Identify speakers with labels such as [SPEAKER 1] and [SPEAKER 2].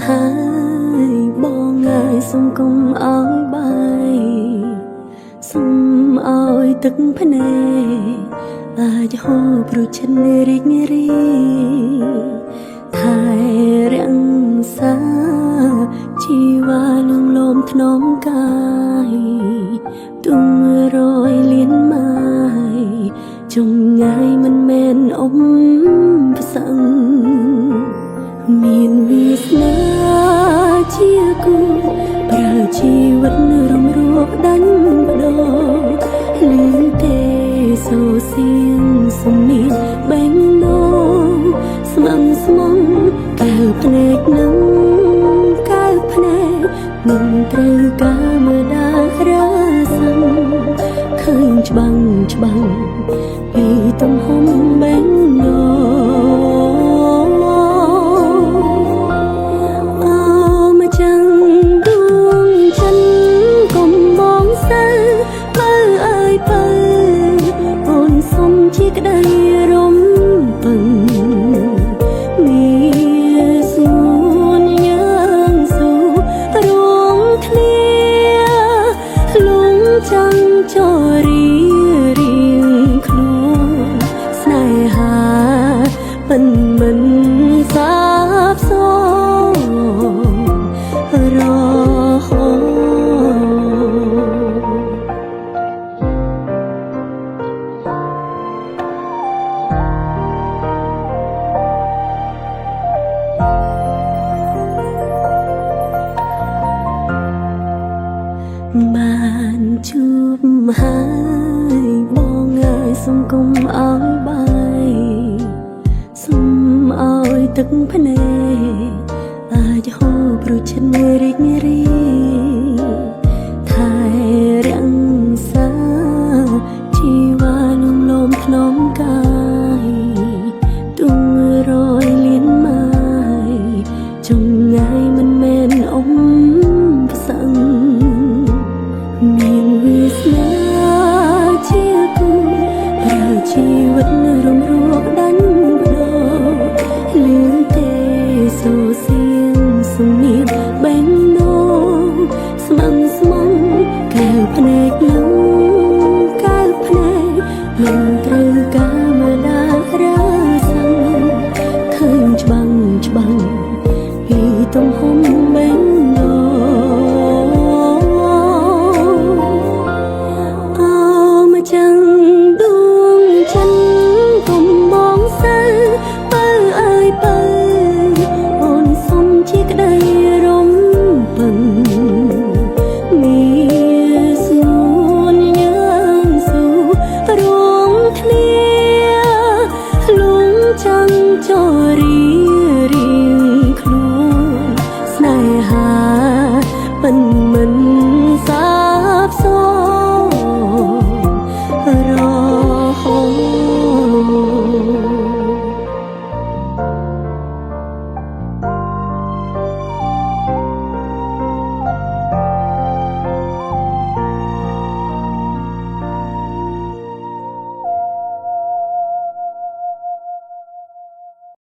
[SPEAKER 1] ហើយបងអើយ សុំកុំឲ្យបាយ សុំឲ្យទឹកភ្នែកអាចហូរប្រឈិនរីករាយ ថែរក្សាជីវ៉ាលងលោមថ្នមកាយទុំរយលៀនម៉ាយ ចម្ងាយមិនមែនអ៊ំផ្សឹង មានវាសនាជាគូ ប្រើជីវិតរំរោបដាញ់បដោ ឮទេសូសៀងសំនៀងបេងដងស្មឹងស្មង កែវភ្នែកនឹងកែវភ្នែក នឹងត្រូវការមើដារាសឹង ឃើញច្បាំងច្បាំងពីទំហំបេងដង អោមកចឹងដួងចិនកុំបងសៅបើអើយបើ អូនសុំជាក្តីរំពឹង ងារស្ងួនយ៉ាងស៊ូរួមគ្នា លងចាំងចរីរៀងខ្លួន ស្នេហាមិនមិនសាបសូន្យរហូត។ បានជួបហើយបងអើយ សុំកុំឲ្យបាយ សុំឲ្យទឹកភ្នែកអាចហូរប្រឈិនរីករាយ ថែរក្សាជីវ៉ាលងលោមថ្នមកាយទុំរយលៀនម៉ាយ ចម្ងាយមិនមែនអ៊ំផ្សឹង មានវាសនាជាគូ ប្រើជីវិតរំរោបដាញ់បដោ ឮទេសូសៀងសំនៀង